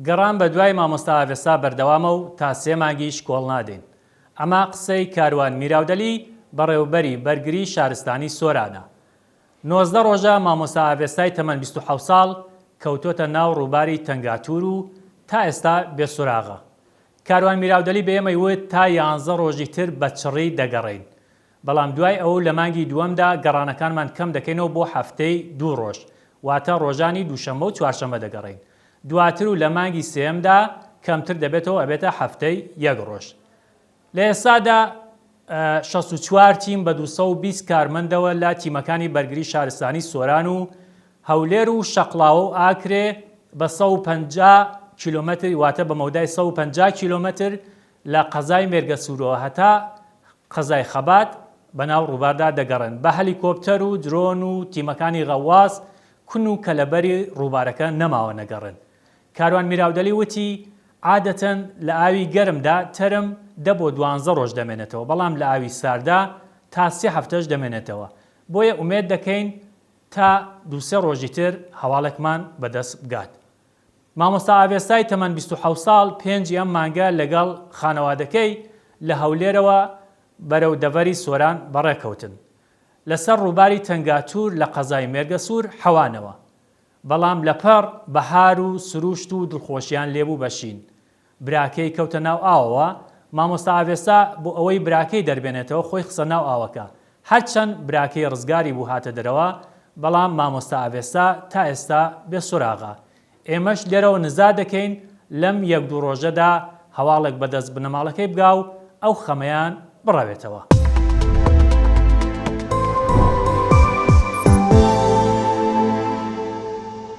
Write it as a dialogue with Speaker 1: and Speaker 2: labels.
Speaker 1: گەڕان بە دوای مامۆستا ئاڤێستا بەردەوامە و تا سێ مانگیش کۆڵ نادەین. ئەمە قسەی کاروان میراودەلی، بەڕێوەبەری بەرگری شارستانی سۆرانە. 19 ڕۆژە مامۆستا ئاڤێستای تەمەن 27 ساڵ کەوتۆتە ناو ڕووباری تەنگاتوور و تا ئێستا بێ سۆراغە. کاروان میراودەلی بە ئێمەی وت تا یانزە ڕۆژی تر بە چڕی دەگەڕێین. بەڵام دوای ئەوەو لە مانگی دووەمدا گەڕانەکانمان کەم دەکەینەوە بۆ هەفتەی دوو ڕۆژ، واتە ڕۆژانی دووشەممە و چوارشەممە دەگەڕێین. دواتر و لە مانگی سێیەمدا کەمتر دەبێتەوە ئەبێتە هەفتەی یەک ڕۆژ. لە ئێستادا 64 تیم بە 220 کارمەندەوە لە تیمەکانی بەرگری شارستانی سۆران و هەولێر و شەقڵاوە و ئاکرێ بە 150 کیلۆمەتر واتە بە مەودای 150 کیلۆمەتر لە قەزای مێرگەسوورەوە هەتا قەزای خەبات بەناو ڕووباردا دەگەڕێن، بە هەلیکۆپتەر و درۆن و تیمەکانی غەواس کون و کەلەبەری ڕووبارەکە نەماوە نەگەڕێن. کاروان میراودەلی وتی، عادەتەن لە ئاوی گەرمدا تەرم دە بۆ دوانزە ڕۆژ دەمێنێتەوە، بەڵام لە ئاوی ساردا تا سێ هەفتەش دەمێنێتەوە، بۆیە ئومێد دەکەین تا دوو سێ ڕۆژی تر هەواڵێکمان بەدەست بگات. مامۆستا ئاڤێستای تەمەن 27 ساڵ پێنجی ئەم مانگە لەگەڵ خانەوادەکەی لە هەولێرەوە بەرەو دەڤەری سۆران بەڕێکەوتن. لەسەر ڕووباری تەنگاتوور لە قەزای مێرگەسوور حەوانەوە. بەڵام لەپڕ بەهار و سرووشت و دڵخۆشیان لێبوو بە شین. براکەی کەوتە ناو ئاوەوە، مامۆستا ئاڤێستا بۆ ئەوەی براکەی دەربێنێتەوە خۆی خستە ناو ئاوەکە، هەرچەند براکەی ڕزگاری بوو هاتە دەرەوە، بەڵام مامۆستا ئاڤێستا تا ئێستا بێ سۆراغە. ئێمەش لێرەوە نزا دەکەین لەم یەک دوو ڕۆژەدا هەواڵێک بەدەست بنەماڵەکەی بگا و ئەو خەمەیان بڕەوێتەوە.